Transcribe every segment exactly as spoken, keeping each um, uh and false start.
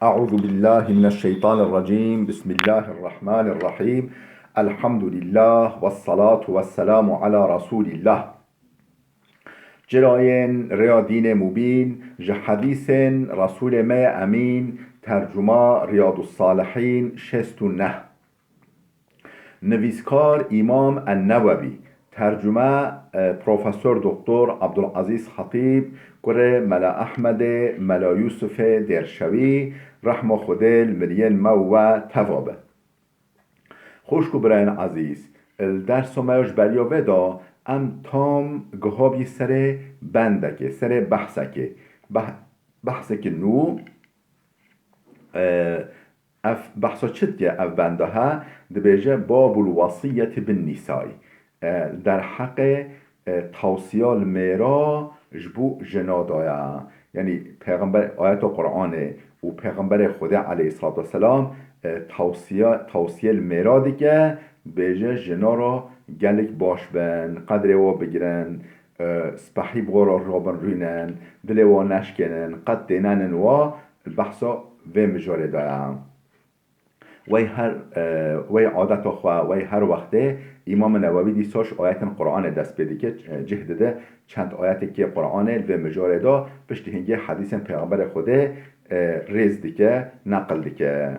أعوذ بالله من الشيطان الرجيم. بسم الله الرحمن الرحيم. الحمد لله والصلاة والسلام على رسول الله. Çirayên rêya dînê mubîn ji hedîsên Resûlê me yê Emîn, tercuma Riyadus Salihîn şêst û neh. Nivîskar Îmam En-Newewî, tercume, e, Profesor Doktor Abdulazîz Hatîb, kurê Mela Ehmedê, Mela Yûsifê Dêrşewî, rehma Xwedê li miriyên me û we teva be. Xwişk û birayên ezîz, li dersa me ya ji beriya vê de em tam gihabî serê bendekê, serê behsekê. Beh-, behsekî nû, e, ev behsa çi dike? Ev benda he, dibêje Babul Wesiyeti bin Nisayî. E, derheqê, e, tawsiya li mêra ji bo jina de ye. Yanî pêxember, ayeta Qur'anê û pêxemberê Xwedê aleyhissalatu vesselam, e, tawsiya, tawsiye li mêra dike, dibêje jina re gelek baş bin, qedrê we bigirin, e, spehî bi we re rabin rûnin, dilê we neşkênin, qet tênenin we, li behsa vê mijarê de ye. Wey her, e, wey adeta xwe, wey her wextê Îmam Newewî dîsa ji ayetên Qur'anê dest pê dike, e, cih dide, çend ayetekê Qur'anê li vê mijarê de piştî hingê hedîsên Pêxemberê Xwedê, e, rêz dike, neqil dike.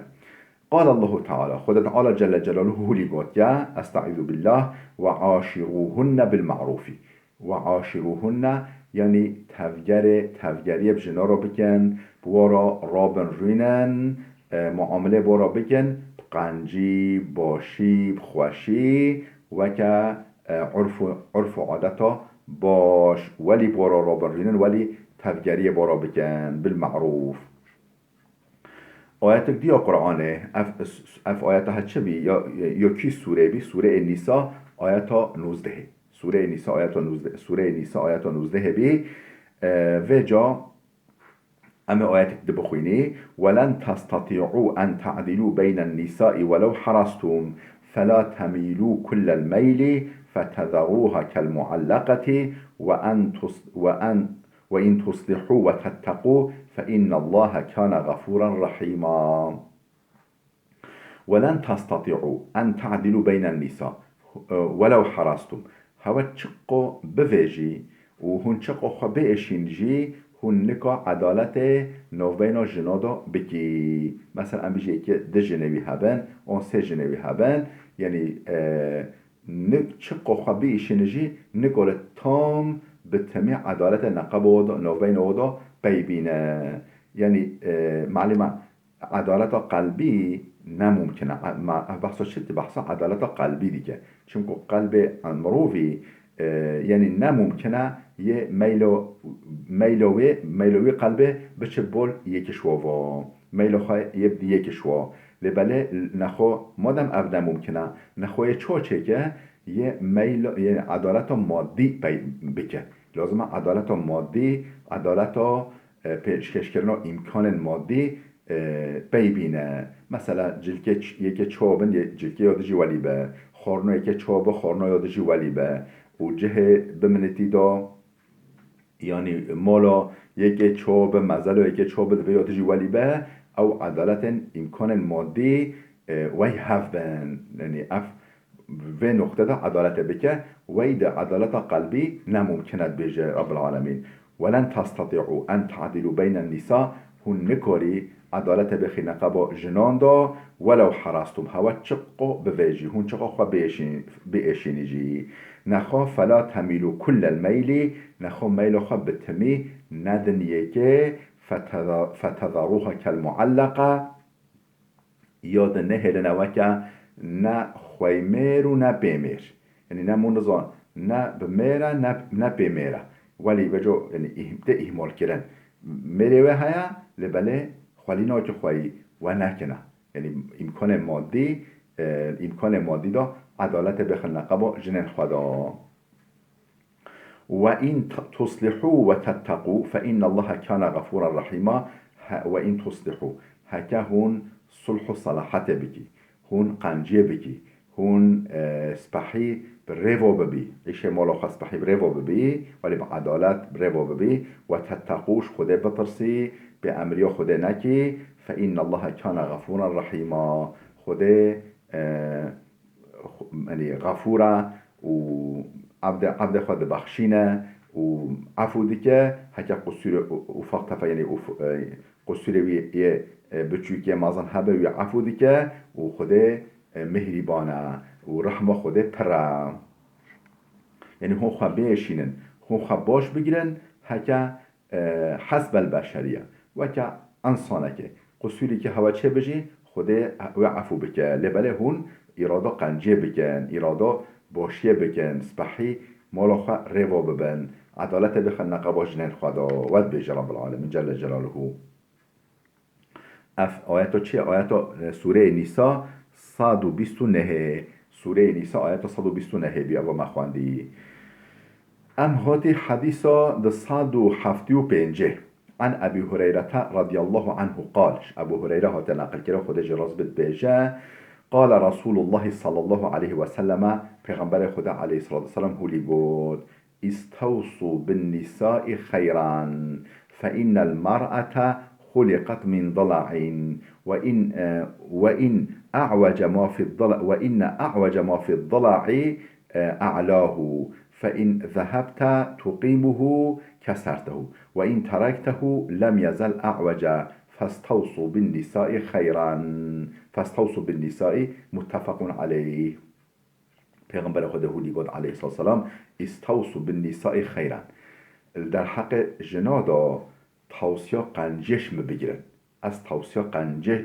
قال الله تعالى، Xwedê Teala Celle Celaluhu hûlî gotiye, Estaizu billah, "Ve aşiruhunne bil ma'rufî." "Ve aşiruhunne", yanî tevgerê, tevgeriyê bi jina re bikin, bi we re rabin rûnin, e, muamelê bi we re bikin, bi qencî, bi başî, bi xweşî, weke, e, urf û, urf û adeta baş, welî bi we re rabin rûnin, welî tevgeriyê bi we re bikin, bil ma'ruf. Ayetek diya Qur'anê, ev, ev ayeta he çi bî? Ya, ya kî sûre bî? Sûreyê Nîsa ayeta nûzdehê. Sûreyê Nîsa ayeta nûzdeh, Sûreyê Nîsa ayeta nûzdehê bî. E, vê ca em ê ayetek di bixwînî. "Ve len testatî'û en te'dilû beynen nîsaî welew herastum, felâ temîlû kullel meylî, fetezerûha kel muallakatî, ve en tus-, ve en Ve in tuslihû ve tetteqû fe innallahe kâne gafûren rehîma." "Ve len testatî'û en te'dilû beynen nîsa, e, welew herastum." Hewe çiqo bivêjî û hûn çiqo xwe biêşîn jî, hûn nika edaletê navbeyna jina de bikî. Mesela, em bijî yekê du jinê wî hebin, an sê jinê wî hebin, yanî, e, Nik çiqo xwe biîşîne jî, nikare tam bi temî edaletê neqeba we de, navbeyna we de pey bîne. Yanî, e, malûm e, edaleta qelbî ne mumkin e. E, ma, ev behsa çi dike? Behsa edaleta qelbî dike. Çimku qelbê mirovî, e, yanî ne mumkin e yê meylo, meylo wê, meylo wî qelbê biçe bol yekî ji we ve. Meylo xwe yê bidî yekî ji we. Lê belê nexwe madem ev ne mumkin e, nexwe yê çawa çêke, yê meyl, yê edaleta madî pey bike. Lazim e edaleta madî, edaleta, e, pêşkêşkirina îmkanên madî, e, pey bîne. Mesela cilkê ç-, yekê çawa bin, yê cilkê ya dijî welî be. Xwarno yekê çawa be, xwarno ya dijî welî be. Û cihê biminitî da, Yanî mala yekê ço bi, mezelo yekê ço bi, divê ya dijî welî be, ew edaletên îmkanên madî, e, wey hev bin. Yanî ev vê noqte de edaletê bike, wey de edaleta qelbî ne mumkin e, dibêje Rabbul Alemîn. "Ve len testatî'û en te'dilû beynen nîsa", hûn nikarî edaletê bixîne qeba jinan de, welew herastum, hewe çiqo bivêjî, hûn çiqo xwe biêşîn-, biêşînî jî. Nexwe fela temîlû kullel meylî, nexwe meyla xwe bi timî nedin yekê, feteza-, fetezaruha kel muallaka, ya di nehêline weke ne xweymêr û ne pêmêr. Yanî ne mû nizan, ne bi mêr e, ne, ne pê mêr e. Welî veco, yanî îh-, tê îhmal kirin. Mêrê wê heye, lê belê xwelîna ki xweyî we nekine. Yanî îmkanê madî, e, îmkanê madî de edaletê bixine qeba jinên xwe de. "Ve in t-, tuslihû ve tetteqû fe innallaha kâne gafûren rehîma." He, "ve in tuslihû", heke hûn sulh û selahetê bikî, hûn qenciyê bikî, hûn, e, spehî bi rêvo bibî, îşê mala xwe spehî bi rêvo bibî, welî bi edalet bi rêvo bibî, "ve tetteqû", ji Xwedê bitirsî, Bê emriya Xwedê nekî, fe innallaha kana xefûran rehîma. Xwedê, e, xu-, yanî xefûr e û ebdê, ebdê xwe dibexşîne û efû dike, heke qusûrê u-, ufak tefe, yanî uf-, e, qusûrê wî yê, e, biçûkê mezin hebe wî efû dike û Xwedê, e, mihrîban e û rehma Xwedê pir e. Yanî hûn xwe biêşînin, hûn xwe baş bigirin, heke e, hesbel beşeriye. Weke însanekê. Qusûrî ki hewe çê bijî, Xwedê wê efû bike. Lê belê hûn îrada qencê bikin, îrada başiyê bikin, spehî mala xwe rêva bibin. Edalete bixin neqeba jinên xwe de. We dibêje Rabbul Alemin Celle Celaluhu. Ev ayeta çi? Ayeta, e, Sûreyê Nîsa sed û bîst û nehê. Sûreyê Nîsa ayeta sed û bîst û nehê bî, eva me xwendî. Em hatî hedîsa di sed û heftê û pêncê. An Ebî Hureyrete radiyallahu anhu qal, ji Ebû Hureyre hate neqilkirin, Xwedê jê razî bit, bêje, Qala Resûlullahî sallallahu aleyhi ve selleme, Pêxemberê Xwedê aleyhissalatu vesselam hûlî got, "İstevsu bin nisai hayran, fe innel mar'ate xuliqat min dala'in, ve in, e, ve in a'wece ma fi dala-, ve inne a'wece ma fi dala'i, e, a'lahu, fe in zehabte tuqimuhu kesertehu, ve in teraktehu lem yezel a'wece, festevsu bin nisai hayran, festevsu bin nisai", muttefakun aleyh. Pêxemberê Xwedê hûlî got aleyhissalatu vesselam, "Îstewsû bin nîsaî xeyran." Li derheqê jina de tawsiya qencê ji min bigirin. Ez tawsiya qencê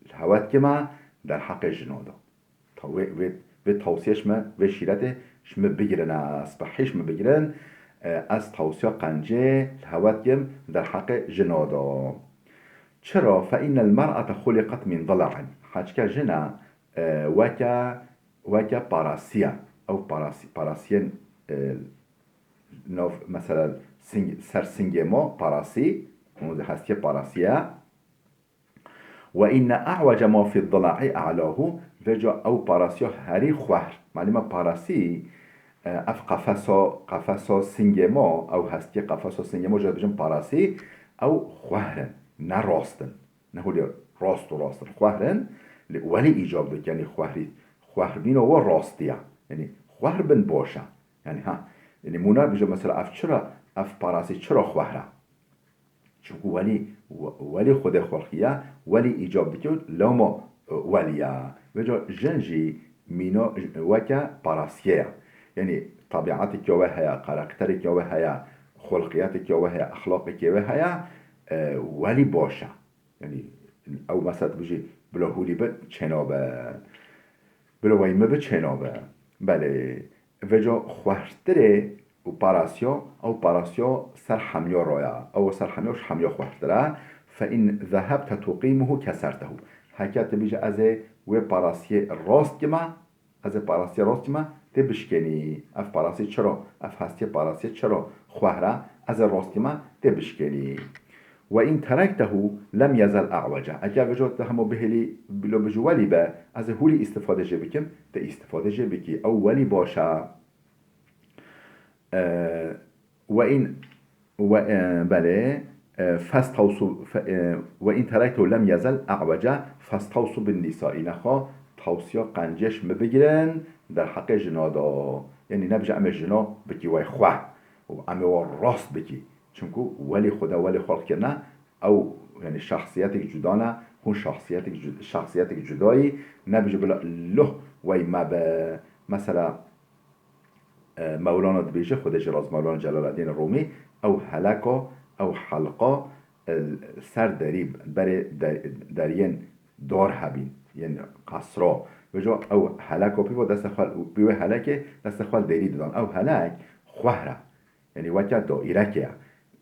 li hewe dikime derheqê jina de. Ta-, wê, wê, wê tawsiye ji min, vê şîretê ji min bigirin, ez spehî ji min bigirin, e, ez tawsiya qencê li hewe dikim derheqê jina de. Çira? Fe innel mer'ete xuliqet min dila'in. Heçke jina, e, weke, weke parasî ye. Ew parasî, parasiyên, e, nav, mesela, sing-, ser singê me parasî, hûn dê hestiyê parasî ye. Ve inne a'wece ma fi dila'i a'lahu, vêca ew parasiya herî xwehr. Malûm e parasî, e, ev qefesa, qefesa singê me, ew hestiyê qefesa singê me, jê dibêjin parasî, ew xwehr in, ne rast in. Ne holê rast û rast in, xwehr in, lê welî îcab dike, yanî xwehrî, xwehrbîna we rastî ye. Yanî xwehr bin baş e. Yanî ha, yanî mûna bêje mesela ev çira, ev parasî çira xwehr e? Çimkû welî, welî Xwedê xwelqiye, welî îcab dike û lewma, e, welî ye. Vêca jin jî mîna weke parasiyê ye. Yanî tabiatekî ya we heye, karakterekî ya we heye, xulqiyetêkî ya we heye, exlaqekî ya we heye, e, welî baş e. Yanî ew mesela tu bijî bila hûlî bi çênabe. Bila wey mi bi çênabe. Belê. Vêca xwehrtirê û parasya, ew parasya ser hemiya raya. Ew ser hemiya û ji hemiya xwehrtir e. Fe in zehebte tuqimuhu kesertehu. Heke tu bêje ez ê wê parasiyê rast kime, ez ê parasiyê rast kime, tê bişkênî. Ev parasî çira, ev hestiyê parasiyê çira xwehr e, ez ê rast kime, tê bişkênî. Ve in terektehu lem yezel a'wece. Eger vêca tu hema bihêlî, bila bijî welî be, ez ê hûlî îstifade jê bikim, te îstifade jê bikî. Ew welî baş e. E, ve in, ve, e, belê, e, festawsu, fe, e, ve in terektehu lem yezel a'wece festawsu bin nisai. Nexwe tawsiya qencê ji min bigirin derheqê jina de. Yanî nebêje em ê jina bikî wey xwehr û em ê wan rast bikî. Çimkû welî Xwedê welî xwelq kirine, ew, yanî şexsiyetek cuda ne, hûn şexsiyetek cu-, şexsiyetek cuda yî, nebêje bila loh wey me be. Mesela, e, Mewlana dibêje, Xwedê jê razî, Mewlana Celaleddîn Rûmî, ew heleka, ew helqa, e, ser derî, berê de-, deriyên dar hebîn, yên qesra. Vêca ew heleka pî ve destê xwe, pî wê helekê destê xwe li derî didan. Ew helek xwehr e. Yanî weke daîrekê ye.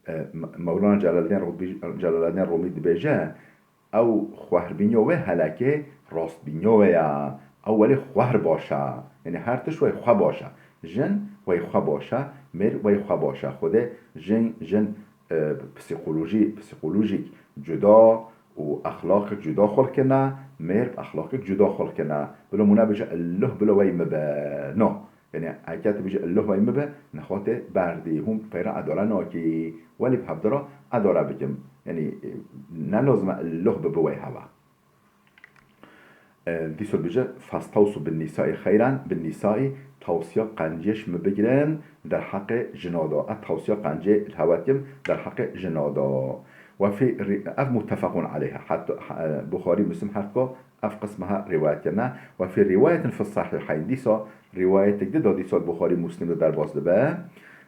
E, Me-, Mewlana Celaleddîn Rûmî, Celaleddîn Rûmî dibêje, ew xwehrbîniya wê helekê rastbîniya wê ye. Ew welê xwehr baş e. Yanî her tişt wey xwe baş e. Jin wey xwe baş e, mêr wey xwe baş e. Xwedê jin, jin, e, psîkolojî, psîkolojîk cuda û exlaqek cuda xwelq kirine, mêr bi exlaqek cuda xwelq kirine. Bila mûna bêje, "Illuh bila wey mi be." No. Yanî, heke tu bêjî, "Illuh wey mi be", nexwe tê berdî. Hûn peyra edale nakî. Welî bi hevdira edale bikim. Yanî, e, ne lazim e loh bibe wey heva. E, dîsa dibêje, "Festewsu bin nîsaî xeyran, bin nîsaî, tewsiya qenciyê ji min bigirin derheqê jina de." Ev tewsiya qenciyê li hewe dikim derheqê jina de. Ve fî rî-, ev muttefequn aleyh. Heta, e, Buxarî, Muslim her duka ev qisma ha rîwayet kirine. Ve fî rîwayetin fi sahihayn. Dîsa rîwayetek di da dîsa Buxarî, Muslim de derbas dibe.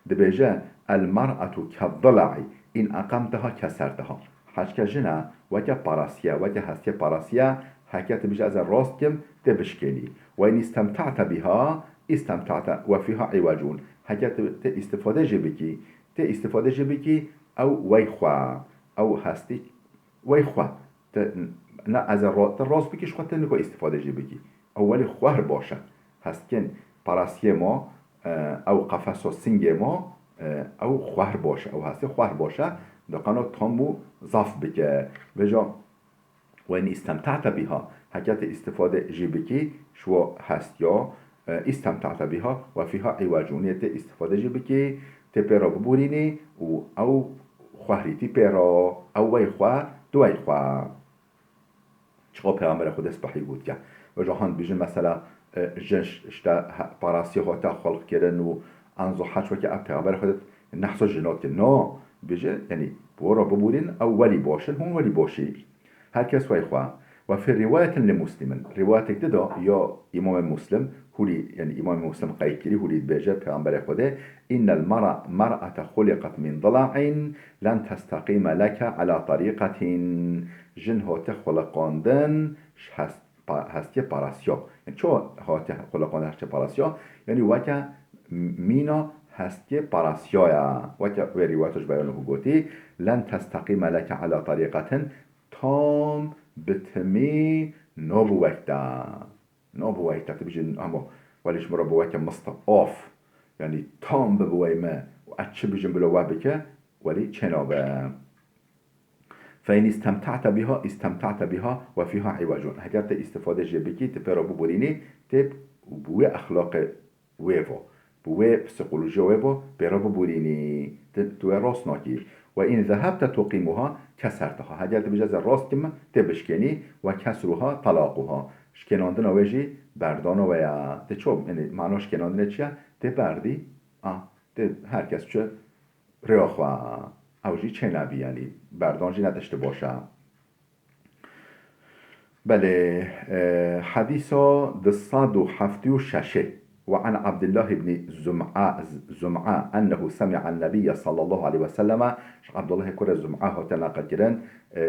Dibêje, "El mer'etu kezzila'î, in eqemteha keserteha." Heçke jin e, weke parasiye, weke hestiyê parasiye, heke tu bijî ez ê rast kim, tê bişkênî. Ve in istemta'te biha, istemta'te ve fiha iwecun. Heke tu, tu îstifade jê bikî, tê îstifade jê bikî, ew wey xwe, ew hestî wey xwe. Te, ne ez ê ra-, te rast bikî, ji xwe te nika îstifade jê bikî. Ew welî xwehr baş e. Hestkin parasiyê ma, e, ew qefesa singê ma, e, ew xwehr baş e. Ew hestê xwehr baş e. Diqeno tam û zaf bike. Vêca, "Ve in istemta'te biha." Heke te îstifade jê bikî, ji wa hestiya, e, istemta'te biha ve fiha iwecun. Yê tê îstifade jê bikî, tê pê re biborînî û ew xwehrîtî pê re, ew wey xwe, tu wey xwe. Çiqa Pêxemberê Xwedê spehî gotiye. Vêca han dibêjin mesela, e, jin ş-, işte he-, parasiyê hate xelq kirin û enzo heç weke ev Pêxemberê Xwedê nehsa jina dike. No, dibêje, yanî, bi we re biborîn, ew welî baş in, hûn welî baş î. Her kes wey xwe. Ve fî rîwayetin li Muslimin. Rîwayetek di de ya Îmamê Muslim, hûrî, yanî Îmamê Muslim qeyd kirî, hûrî dibêje Pêxemberê Xwedê, "Innel mera-, mer'ete xuliqet min dila'in, len testeqîme leke ala tariqetin." Jin hate xuliqandin, ji hest-, pa-, hestiyê parasiya. Yanî ço hate xuliqandin hestiyê parasiya? Yanî weke mîna hestiyê parasiya ye. Weke wê rîwayeta ji beyan û gotî, "Len testeqîme leke ala tariqetin." Tam bi timî nabû wek te. Nabû wek te. Tu bijî, hema welî ji min re bi weke mista. Of. Yanî tam bi bi wey me. Û ez çi bijim bila we bike, welî çênabe. "Fe in istemta'te biha, istemta'te biha ve fiha iwecun." Heger te îstifade jê bikî, tu pê re biborînî, tê bi wê exlaqê wê ve, bi wê psîkolojiya wê ve pê re biborînî, tu, tu wê rast nakî. "Ve in zehebte tuqîmuha keserteha." Heger tu bijî ez ê rast kim, tê bişkênî, "ve kesruha talaquha." Şkênandina wê jî berdana wê ye. Tê ço, yanî mana şkênandinê çi ye? Tê berdî, a, tê her kes çi rêya xwe, ew jî çênebî, yanî berdan jî ne tiştê baş e. Belê, e, hedîsa du sed û heftê û şeş. Ve an Abdullah ibn Zum'a, Zum'a, ennehu semi'an nebiyye sallallahu aleyhi ve selleme, ji Abdullahê kurê Zum'a hate neqil kirin, e,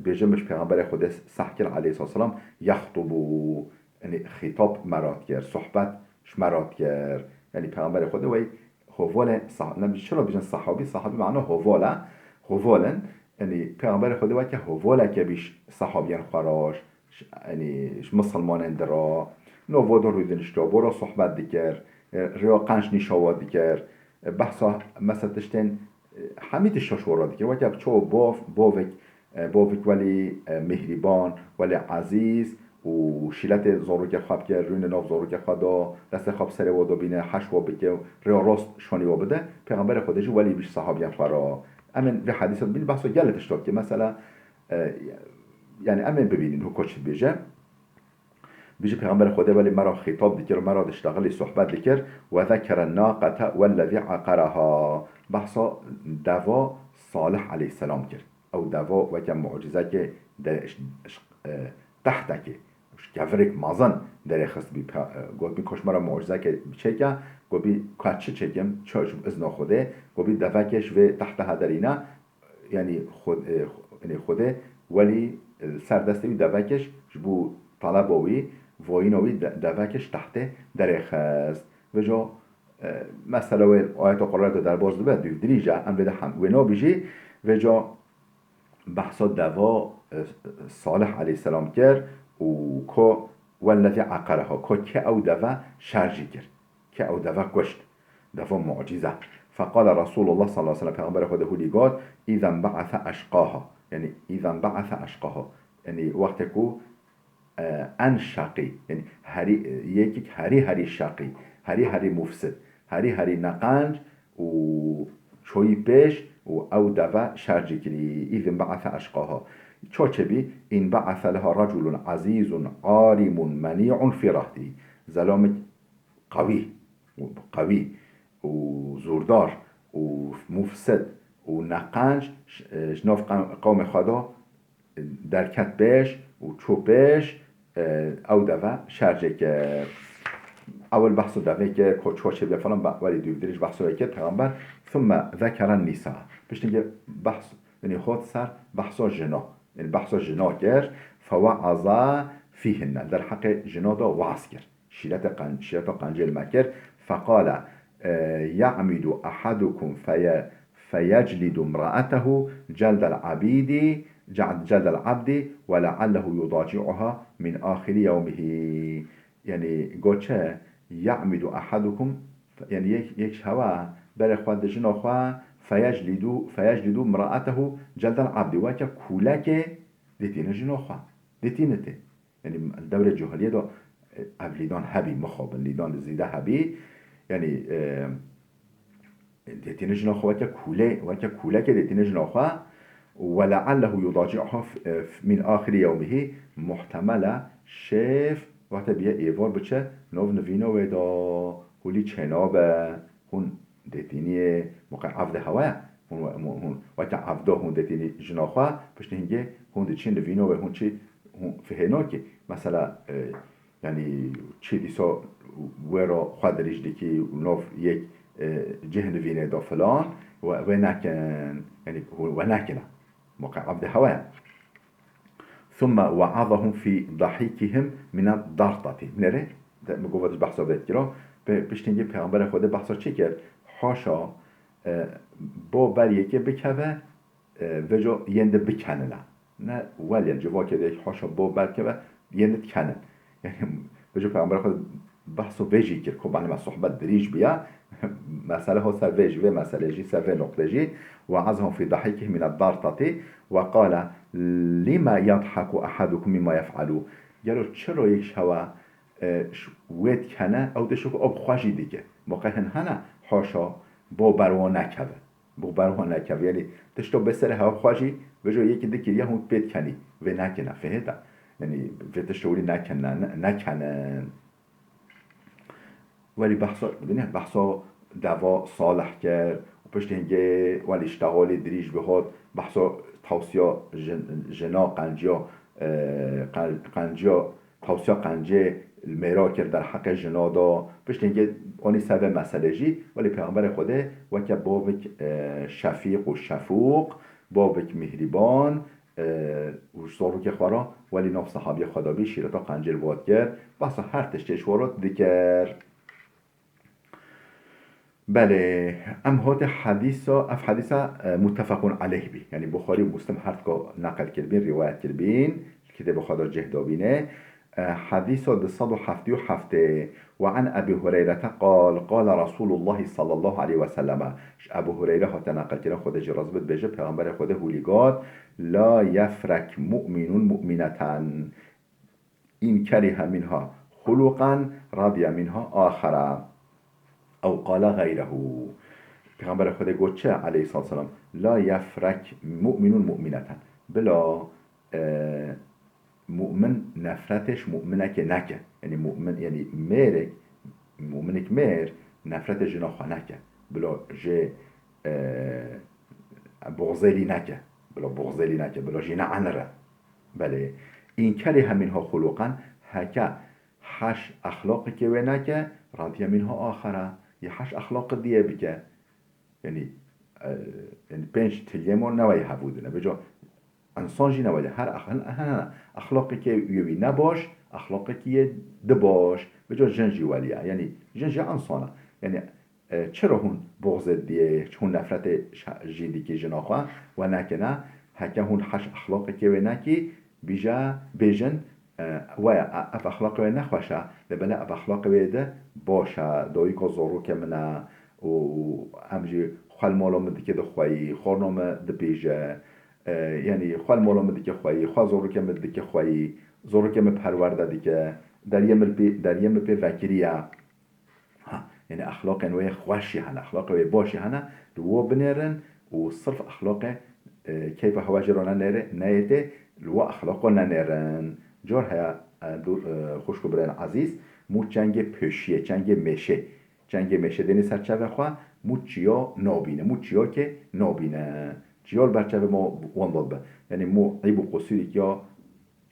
bêjin min ji Pêxemberê Xwedê seh kir aleyhisselam, yextubu, yanî xîtab me re dikir, sohbet ji me re dikir. Yanî Pêxemberê Xwedê wey hovalên sah-, ne, çira bêjin sahabî, sahabî mana hoval e. Hovalin, yanî Pêxemberê Xwedê weke hovaleke bî ji sahabiyên xwe re, ji, yanî ji misilmanên di re. Nava de rûdiniştiya, bo re sohbet dikir, e, rêya qenc nîşawa dikir, e, behsa mesela tiştên, e, hemî tişta ji we re dikir. Weke çawa bav, bavek, e, bavek welî, e, mihrîban, welî ezîz û şîletê zarokê xwe bike, rûnê nav zarokê xwe de, destê xwe bi serê we de bîne, heş we bike, rêya rast şanî we bide, Pêxemberê Xwedê jî welî bî ji sahabiyên xwe re. Em ên vê hedîsa dibînin, behsa gelek tişta dike. Mesela, e, yanî em ên bibînin, hû koç dibêje. Bijî Pêxemberê Xwedê welî me re xîtab dikir, me re diştexilî sohbet dikir. "Ve zekeren naqete wellezî eqeraha." Behsa deva Salih aleyhisselam kir. Ew deva weke mucizekê de, ş-, ş-, e, tehtekê, ji kevirek mezin derê xist bî. Pe-, e, got bî, "Koç me re mucizekê çêke." Got bî, "Ka çi çêkim? Çi, ji izna Xwedê?" Got bî, "Devekê ji vê tehte he derîne." Yanî xwe-, e, xwe-, yanî Xwedê welî, e, ser destê wî devekê ji bo taleba wî, voyîna wî de-, devekê ji tehtê derê xist. Vêca, e, mesela wê ayeta Qur'anê de derbas dibe, dûv dirîj e, em vê de hem wê nabîjî. Vêca behsa deva, e, Salih aleyhisselam kir û ko wellezî eqereha, ko ke ew deve şer jî kir. Ke ew deve kuşt. Deva mucize. Feqale Resulullah sallallahu aleyhi ve sellem, Pêxemberê Xwedê hûlî got, "İzen ba'ase eşqaha." Yanî, "İzen ba'ase eşqaha." Yanî, wextê ku, e, en şeqî, yanî, herî, yekîk herî, herî şeqî, herî, herî mufsid, herî, herî neqenc û çoyî pêş û ew deve şercî kirî. Îzin be'ese eşqaha. Çaçê bî, înbe'ese leha reculun ezîzun arimun menî'un fî rehtî. Zelamik qewî, qewî û zûrdar û mufsid û neqenc ji nav qewmê xwe de derket pêş û çû pêş, ew deve şercê kir. Ewil behso devê kir, koç koçê bê falan, werî dûvdirî ji behso wê kir, pêxember, thumme zekeren nîsa. Piştî kir behs, yanî hot ser behso jino. Yanî behso jino kir, fewe'aza fîhinne. Derheqê jino de waz kir. Şîrete qen-, şîreta qencê li me kir. Feqale, e, ye'midu ehadukum feye-, feyeclidu imra'etehu celdel abîdî, cel-, celdel abdî ve leallehu yudaci'uha min ahiri yewmihî. Yanî goçe, ye'midu ehadukum, yanî yek, yek ji hewa berê xwe dijino xwe, feyeclidu, feyeclidu imra'etehu celdel abdî. Weke kûlekê ditîne jino xwe. Ditîne tê. Yanî li dewrê cahiliyê de, e, ev lîdan hebî, mixabin lîdan zêde hebî. Yanî, e, dêtîne jina xwe weke kûlê, weke kûlekê dêtîne jina xwe. Ve leallehu yudaci'uha f-, e, f-, min ahiri yewmihî, muhtemel e şêf wextê biye êvar biçe nav nivîna wê de, hûlî çênabe. Hûn dêtîniyê moqe evde hewa ye. Hûn we-, hûn, hûn weke evde hûn dêtînî jina xwe, piştî hingê hûn diçîn li vîno wê hûn çi, hûn fihêno ki. Mesela, e, yanî çi dîsa wê re xwe dirîj dikî û nav yek, e, cih nivînê de filan, we, wê nekin, yanî hûn we nekine. Moqe evde hewa ye. Thumme we'azahum fî dahîkihim mine dartatî. Nêrê, de, min gova ji behsa vê dikira. Pê, piştî hingê Pêxemberê Xwedê behsa çi kir? Haşa, e, bo ber yekê bikeve, e, vêco yên di bikenine. Ne welên civakê de haşa bo ber keve, yên di dikenin. Yanî, vêco Pêxemberê Xwedê behsa vê jî kir, ku bane me sohbet dirîj biya, mesele ho ser vê jî, vê meselê jî, ser vê noqtê jî, we'azahum fî dahîkihim mine dartatî ve qale, lime yedheku ehadukum mimma yef'alu. Gelo çiro yek ji hewa, e, ş-, wê dikene, ew tişt ku ew bi xwe jî dike. Moqe hin hene, haşa, bo ber wan nekeve. Bo ber wan nekeve. Yanî tişto bê serê hewa xwe jî, vêco yekî dikiriye hûn pê dikenî. Vê nekine, fihêta. Yanî vê tişto wî nekine, ne-, nekene. Welî behsa, dibîne, behsa deva Salih kir û piştî hingê welî ji teholê dirîj bi hot, behsa tewsiya jin-, jina qenciya, e, qen-, qenciya, tewsiya qencê li mêra kir derheqê jina de. Piştî hingê anî ser vê meselê jî, welî Pêxemberê Xwedê weke bavik, e, şefîq û şefûq, bavik mîhrîban, e, û ji zarokê xwe re welî nav sehabiyê xwe de bî, şîreta qencê li vat kir, behsa her tiştê ji we re dikir. Belê, em hotê hedîsa, ev hedîsa, e, muttefequn aleyh bî. Yanî Buxarî û Muslim her dika neqil kiribîn, rîwayet kiribîn, li kitêba xwe de cih dabîne. E, hedîsa du sed û heftê û heftê. Ve an Ebî Hureyrete qal, qale Resûlullahî sallallahu aleyhi ve selleme. Ji Ebû Hureyre hate neqilkirin, Xwedê jî razî bit, dibêje, Pêxemberê Xwedê hûlî got, la yefrek mu'minun mu'mineten. In kerihe minha xuluqan radiye minha axara. Ew qala gayrehu. Pêxemberê Xwedê got çi? Aleyhissalatu vesselam. La yefrek mu'minun mu'mineten. Bila, e, mu'min nefretê ji mu'minekê neke. Yanî mu'min, yanî mêrek, mu'minek mêr nefretê jina xwe neke. Bila jê, e, buxzê lî neke. Bila buxzê lî neke. Bila jî neanire. Belê. In kerihe minha xuluqan, heke heş exlaqekê wê neke, radiye minha axara, yê heş exlaqê diyê bike. Yanî, e, yanî pênc tiliyê mo neweyê hevûdine. Vêca insan jî neweyê. Her ex-, hin, hin, hin, exlaqekê yê wî ne baş, exlaqekî yê di baş. Vêca jin jî welî ye. Yanî jin jî insan e. Yanî, e, çira hûn buxzê diyê, hûn nefretê şa-, jî dikî jina xwe we nekine? Heke hûn heş exlaqekê wê nekî, bîje, bêjin, e, we ye, e, ev exlaqê wê nexweş e, lê belê ev exlaqê wê de baş e, dawîka zarokê min e û, û em jî xwe li mala min dike dixweyî, xwarina min dipêje, e, yanî xwe li mala min dike xweyî, xwe zarokê min dike xweyî, zarokê min perwerde dike, deriyê min pê, deriyê min pê vekiriye. Ha, yanî exlaqên wê xweş jî hene, exlaqê wê baş jî hene, li wo binêrin û sirf exlaqê, e, keyfa hewa jê re nenêre, neyê tê, li wa exlaqo nenêrin. Car heye, e, do-, e, xwişk û birayên ezîz, mû çengê pêşiyê, çengê mêşê. Çengê mêşê dênê ser çavê xwe, mû çiya nabîne, mû çiyakê nabîne. Çiya li ber çavê me wendal be. Yanî mû eyb û qusûrek ya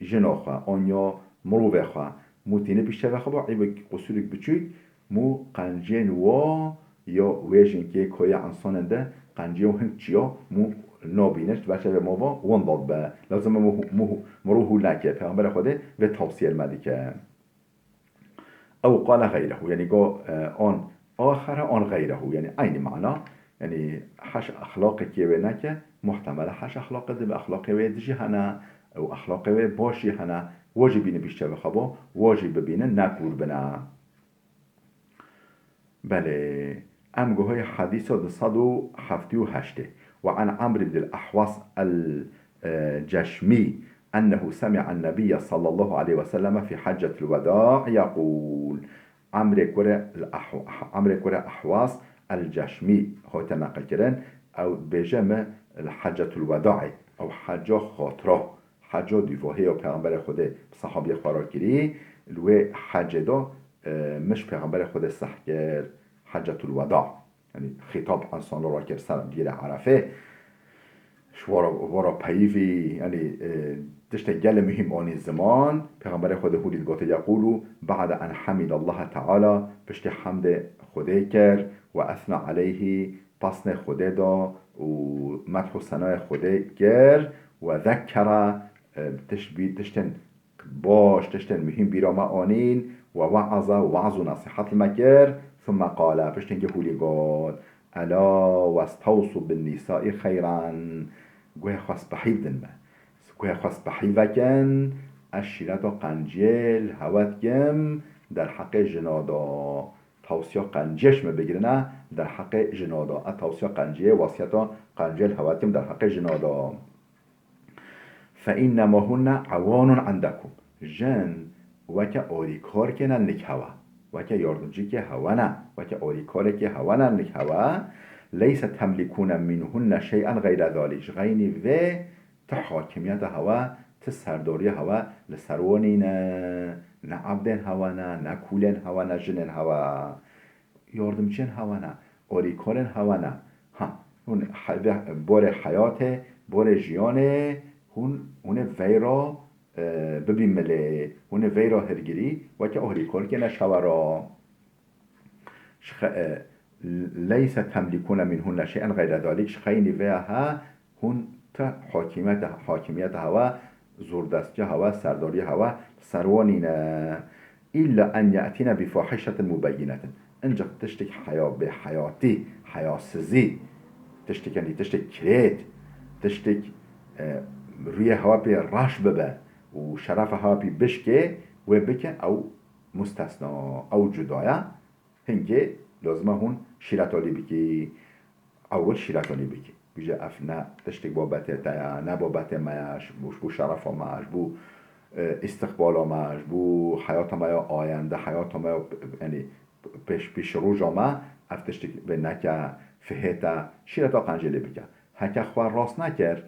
jina xwe, an ya mirovê xwe, mû tîne piştevê xwe bo eyb û qusûrek biçûk, mû qenciyên wa ya wê jinkê koya însanên de qenciya hing çiya mû nabîne, ji ber çavê mava wendal be. Lazim e mû, mû, mirov hûl neke. Pêxemberê Xwedê vê tavsiye li me dike. Ew qale xeyrehu, yanî go, e, an axere an xeyrehu, yanî eynî mana, yanî heş exlaqekê wê neke, muhtemel e heş exlaqê dibe, exlaqê wê dijî hene, ew exlaqê wê baş jî hene, wa jî bînin piştevê xwe bo, wa jî bibînin, ne kûr bine. Belê, em guhê hedîsa du sed û heftê û heştê. Ve an Amr ibn al-Ahwas al-Ceşmî ennehu semi'an nebiyye sallallahu aleyhi ve selleme fi heccetil weda' yekûl. Amrê kurê l-Ahw-, Amrê kurê Ahwas el-Ceşmî hote neqilkirin, ew dibêje me li heccetul weda'ê, ew hecca xatira, hecca dûvahê ya Pêxemberê Xwedê bi sehabiyê xwe re kirî, li wê hecê de, e, mij Pêxemberê Xwedê seh kir, heccetul weda. Yanî xîtab însan li rakir ser dîrê Erefê. Ji wara, wara peyivî, yanî, e, tiştek gelê muhîm anî ziman. Pêxemberê Xwedê hûlî digote, yekûlû, ba'de en hemidallaha teala, piştî hemdê Xwedê kir, ve esna aleyhî, pesnê Xwedê da û medh û senayê Xwedê kir, ve zekkere, e, tişt bî-, tiştên baş, tiştên muhîm bîra me anîn, ve we'aza, we'az û nesîhet li me kir, thumme qale, piştî hingê hûlî got, ela westewsu bin nîsaî xeyran, guhê xwe spehî bidin me. Guhê xwe spehî vekin, ez şîreta qenciyê li hewe dikim derheqê jina de. Tawsiya qenciyê ji me bigirine derheqê jina de. Ez tawsiya qenciyê, wesiyeta qenciyê li hewe dikim derheqê jina de. Fe innema hunne ewanun indekum. Jin weke arîkarkê ne nik hewe. Weke yardimcîkê hewe ne. Weke arîkarekê hewe ne nik hewe. Leyse temlikûne minhunne şey'en geyre zalîk. Ji xeynî vê ti hakimiyeta hewe, ti serdariya hewe li ser wan nîne. Ne ebdên hewe ne, ne kûlên hewe ne, jinên hewe. Yardimçiyên hewe ne, arîkarên hewe ne. Ha, hûn he-, vê borê heyatê, borê jiyanê, hûn, hûn ê veyra, e, bibî milê, hûn ê veyra hirgirî, weke arîkarkê ne şewe ra. Ji xe-, e, leyse temlîkûne mînhûnne şey'en geyre zalîk, ji xeynî vê he, hûn ti hakimiyete, hakimiyete hewe, zordestiya hewe, serdariya hewe li ser wan nîne. Îlla en ye'tîne bi fahişetin mubeyinetin. Incik tiştek heya bêheyatî, heyasizî, tiştek, yanî tiştek kirêt, tiştek, e, rûyê hewe pê reş bibe û şerefa hewe pê bişkê, wê bike ew mustesna, ew cuda ye. Hingê lazim e hûn şîreta lê bikî. Ewil şîreta lê bikî. Bîje ev ne tiştek babetê te ye, ne babetê me ye, ji bo, ji bo şerefa me, ji bo, e, îstiqbala me, ji bo heyata me ya ayende, heyata me ya, yanî pêş, pêşroja me, ev tiştek bê neke, fihê te, şîreta qencê lê bike. Heke xwe rast nekir,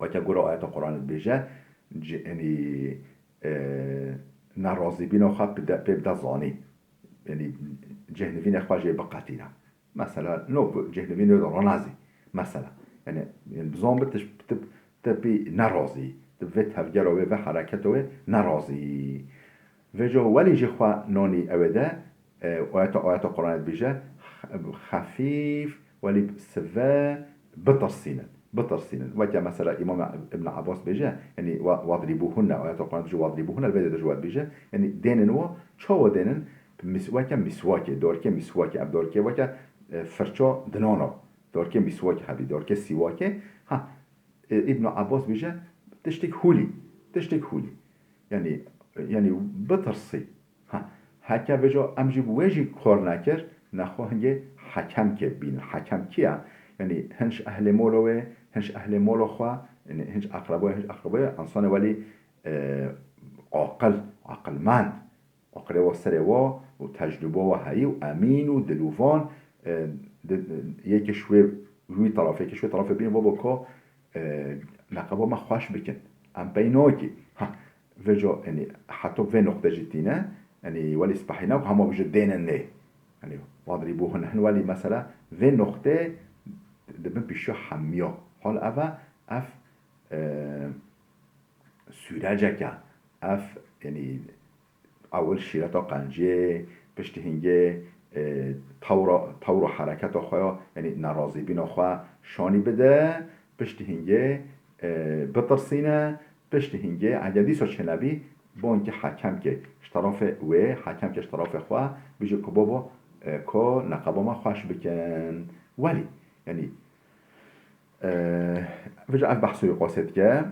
Weke gora ayeta Quranê dibêje, ci-, yanî, e, nerazîbîna xwe pide-, pê bide zanîn. Yanî, cêhnivînê xwe jê biqetîne. Mesela, no, cêhnivînê de ranazî. Mesela, yanî, yanî, bizan bi tu, tu, tu pê nerazî. Tu vê tevgera wê, vê hereketa wê nerazî. Vêca welî jî xwe nanî ewê de, e, ayeta, ayeta Quranê dibêje, xefîf, welî sive, bitirsînin, bitirsînin. Weke mesela Îmam Ibn Abbas bêje, yanî, wa-, wadrîbûhunne, ayeta Quranê dibêje wadrîbûhunne, li vê de jî wa dibêje, yanî, dênin wa, çawa dênin? Mis-, weke miswakê, dorkê miswakê, ev dorkê weke, e, firça dinana, dorkê miswakê hebî, dorkê sîwakê. Ha, e, Îbn Abbas bêje, tiştek hûlî, tiştek hûlî. Yanî, yanî bitirsî. Ha, heke vêca em jî bi wê jî kar nekir, nexwe hingê hekem kê bînin. Hekem kî ye? Yanî hin ji ehlê molo wê, hin ji ehlê molo xwe, yanî hin ji eqrebo, hin ji eqrebo, însanê welî, e, aqil, aqilmend. Aqilê wa serê wa û tecrûba wa heyî û emîn û dilûvan, e, di, yekê ji wê wî terefê, kê ji wê terefê bînin, babo ko, e, leqeba me xweş bikin. Em pey nokî. Ha, vêco, yanî, heto vê noqte jî tîne, yanî, welî spehî nako, hema bije dêne nê. Yanî, vadrîbûhunne hin welî mesela vê noqtê di bin pîşiya hemiya. Hal ev e, ev, e, sûreceke, ev, yanî, ewil şîreta qenciyê, piştî hingê, e, tewra, tewra hereketa xwe ya, yanî nerazîbîna xwe şanî bide, piştî hingê, e, bitirsîne, piştî hingê, eger dîsa çênebî, bo hinkê hekemkê ji terefê wê, hekemkê ji terefê xwe, bije ku babo, e, ko leqeba me xweş bikin. Welî, yanî, e, vêca ev behsê wî qasê dike.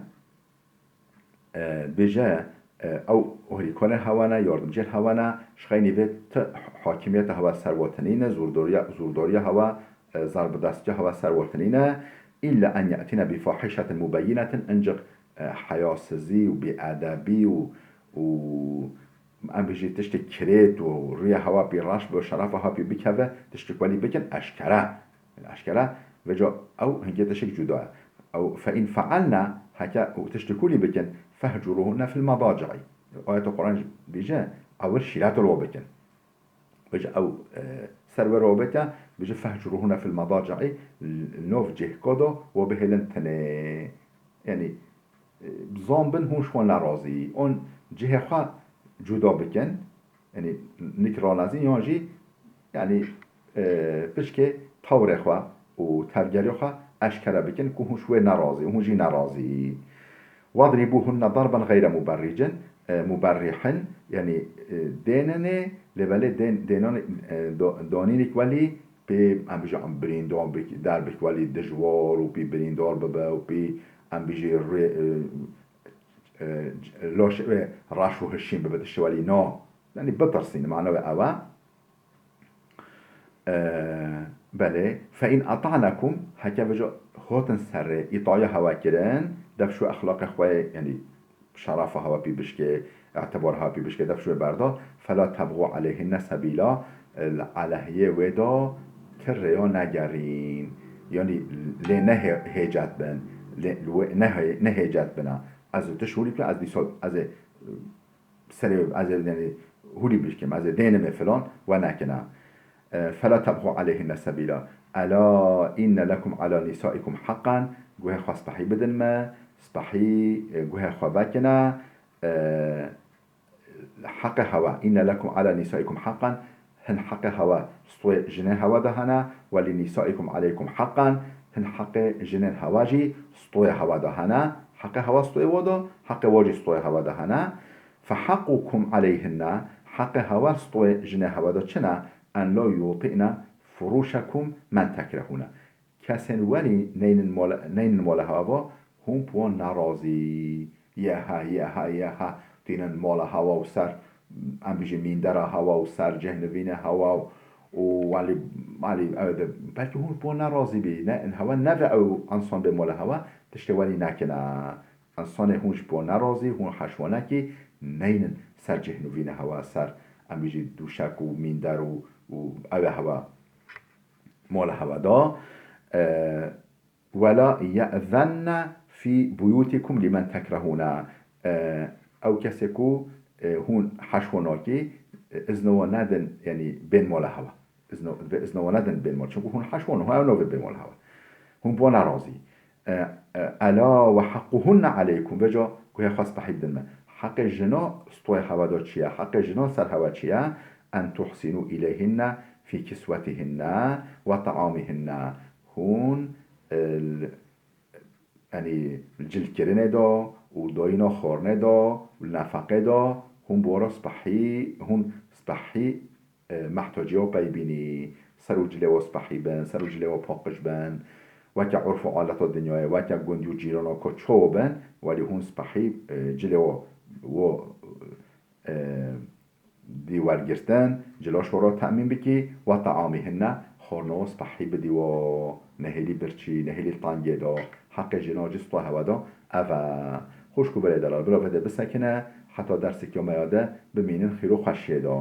E, bêje, e, ew alîkarên hewa ne, yardimciyên hewa ne, ji xeynî vê ti hakimiyeta hewa ser we tinîne, zordoriya, zordoriya hewa, e, zarbidestiya hewa ser we tinîne, îlla en ye'tîne bi fahîşetin mubeyînetin, inciq, e, heyasizî û bêedebî û, û em bijî tiştê kirêt û rûya hewa pî reş be, şerefa hewa pî bikeve, tiştê welî bikin eşkere. Yanî eşkere, vêca ew hingê tiştek cuda ye. Ew fe in fealne, heke û tiştek welî bikin, fehcuruhunne fil medaci'i. Ayeta Quran jî bêje, ewil şîret li we bikin. Vêca ew, e, ser we re bike, bêje fehcuruhunne fil medaci'i, nov cihka de we bihêlin tinê. Yanî, e, zan bin hûn ji xwe nerazî. Hûn cihê xwe cuda bikin. Yanî, nik ranezîn yan jî, yanî, e, pişkê tewrê xwe û tevgeriya xwe eşkere bikin ku hûn ji wê nerazî û hûn jî nerazî. Wadrîbûhunne darben xeyre muberricin, e, muberrihin, yanî, e, dênenê, lê belê dên-, dênanê, e, do-, danînik welî pê, em bijî, em birîndar bik-, derbik welî dijwar û pê birîndar bibe û pê, em bijî, rê, e, e, laş, e, reş û hişîn bibe, tiştê welî na. Yanî bitirsîn, mana wê ew e. E, belê, fe in eta'nekum, heke vêca hatin serê, îtaya hewa kirin, dev ji wê exlaqê xwe, yanî şerefa hewa pî bişkê, îtibar hewa pî bişkê, dev ji wê berda, fela tebxû aleyhinne sebîla, li aleyhê wê de ti rêya negerîn. Yanî lê nehê-, hêcet bin, lê, li wê nehê-, nehêcet bina. Ez ê tişt hûlî bikim, ez dîsa, ez ê, serê, ez ê, yanî, hûlî bikim, ez ê dênimê filan, we nekine. E, fela tebxû aleyhinne sebîla. Ela inne lekum ala nisaikum heqqan. Guhê xwe spehî bidin me, spehî, e, guhê xwe vekine. E, heqê hewa. Inne lekum ala nisaikum heqqan. Hin heqê hewa stûyê jinên hewa de hene. Ve li nisaikum aleykum heqqan. Hin heqê jinên hewa jî stûyê hewa de hene. Heqê hewa stûyê we de, heqê we jî stûyê hewa de hene. Fehaqqukum aleyhinne, heqê hewa stûyê jinê hewa de çi ne? En la yuti'ne furuşekum men tekrehûne. Kesên welî neynin mala, neynin mala hewa, hûn bi wan nerazî. Yeha, yeha, yeha. Tînin mala hewa û ser, em bijî mîndera hewa û ser cih nivîne hewa û, û welî, welî, ew de, belkî hûn bi wan nerazî bî. Ne, hewa neve ew ensan bê mala hewa, tiştê welî nekine. Ensanê hûn ji bo nerazî, hûn heşwanekî neynin ser cih nivîne hewa, ser, em bijî, dûşek û mînder û, û ew hewa, mala hewa da. E, wela ye'zenne fî buyutikum limen tekrehûne. E, ew kesê ku, e, hûn heşwanakî, e, izno we nedin, yanî bên mala hewa. Izno, vê izno we nedin bên mala. Çunku hûn heşwan, hûn ew navê bên mala hewa. Hûn bi wan nerazî. E, e, ela ve haqquhunne aleykum. Vêca guhê xwe spehî bidin me. Heqê jina stûyê hewa de çi ye? Heqê jina ser hewa çi ye? En tuhsinu ileyhinne fî kiswetihinne ve ta'amihinne. Hûn, e, l-, yanî li cilkirinê de û dayîna xwarinê de û li nefeqê de hûn bi wan re spehî, hûn spehî, e, mehtaciya pey bînî, ser û cilê we spehî bin, ser û cilê we paqij bin, weke urf û adeta dinyayê, weke gundî û cîrana ku çawa bin, welî hûn spehî, e, cilê we, we, e, dî wergirtin, cila ji we re temîn bikî, we teamî hinne, xwarina we spehî bidî we, nehêlî birçî, nehêlî tengê de, heqê jina jî stûyê hewa de, ev e. Xwişk û birê delal, bila vê de bisekine, heta derseke me ya de bimînin xêr û xweşiyê de.